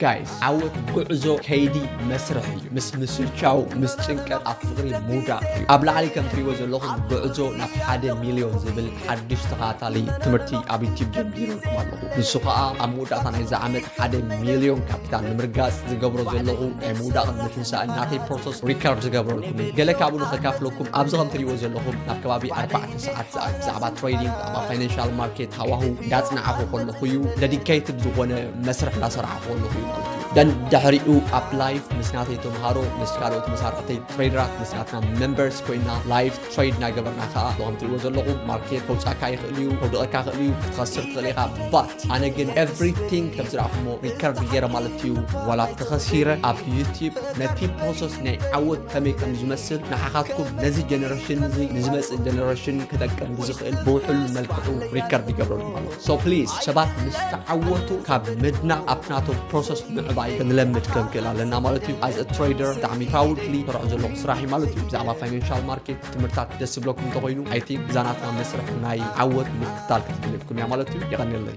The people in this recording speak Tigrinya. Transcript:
ጋይስ፣ ዓወት ጉዕዞ ከይዲ መስርሕ እዩ። ምስ ምስልቻው፣ ምስ ጭንቀት ኣብ ፍቕሪ ምውዳቕ እዩ። ኣብ ላዕሊ ከም ትሪእዎ ዘለኹም ጉዕዞ ናብ ሓደ ሚልዮን ዝብል ሓድሽ ተኸታታሊ ትምህርቲ ኣብ ዩቲዩብ ጀሚረልኩም ኣለኹ። ንሱ ከዓ ኣብ መወዳእታ ናይዚ ዓመት ሓደ ሚልዮን ካፒታል ንምርጋፅ ዝገብሮ ዘለኹ ናይ ምውዳቕን ምትንሳእን ናተይ ፕሮሰስ ሪከርድ ዝገብረልኩም እዩ። ገለ ካብኡ ንኸካፍለኩም ኣብዚ ከም ትሪእዎ ዘለኹም ናብ ከባቢ ኣርባዕተ ሰዓት ዝኣክል ብዛዕባ ትሬዲንግ፣ ብዛዕባ ፋይናንሻል ማርኬት ሃዋሁ እንዳፅናዕኹ ከለኹ እዩ። ደዲኬትድ ዝኾነ መስርሕ እንዳሰራሕኹ ከለኹ እዩ ማለት እዩ። ደን ድሕሪኡ ኣብ ላይፍ ምስ ናተይ ተምሃሮ፣ ምስ ካልኦት መሳርሕተይ ትሬደራት፣ ምስ ናትና ሜምበርስ ኮይና ላይፍ ትሬድ እናገበርና ከዓ ከም ትሪእዎ ዘለኹም ማርኬት ከውፃካ ይኽእል እዩ፣ ከውድቐካ ይኽእል እዩ፣ ክትኸስር ትኽእል ኢኻ። ባት ኣነ ግን ኤቭሪቲንግ ከም ዝረኣኹሞ ሪከርድ ገይረ ማለት እዩ። ዋላ ተኸሲረ ኣብ ዩቲዩብ ነቲ ፕሮሰስ ናይ ዓወት ከመይ ከም ዝመስል ንዓኻትኩም ነዚ ጀነሬሽን እዚ ንዝመፅእ ጀነሬሽን ክጠቅም ብዝኽእል ብውሕሉል መልክዑ ሪከርድ ይገብረልኩም ኣሎ። ሶ ፕሊዝ ሰባት ምስ ተዓወቱ ካብ ምድናቕ ኣብቲ ናቶም ፕሮሰስ ምዕባይ ክንለምድ ክንክእል ኣለና ማለት እዩ። ኣዝ ትሬደር ብጣዕሚ ፕራውድሊ ሰርዖ ዘለኹ ስራሕ እዩ ማለት እዩ። ብዛዕባ ፋይናንሻል ማርኬት ትምህርታት ደስ ዝብለኩም እንተኮይኑ ኣይ ቲንክ እዛ ናትና መስርሕ ናይ ዓወት ምክታል ክትግልብኩም እያ ማለት እዩ። የቐንየለይ።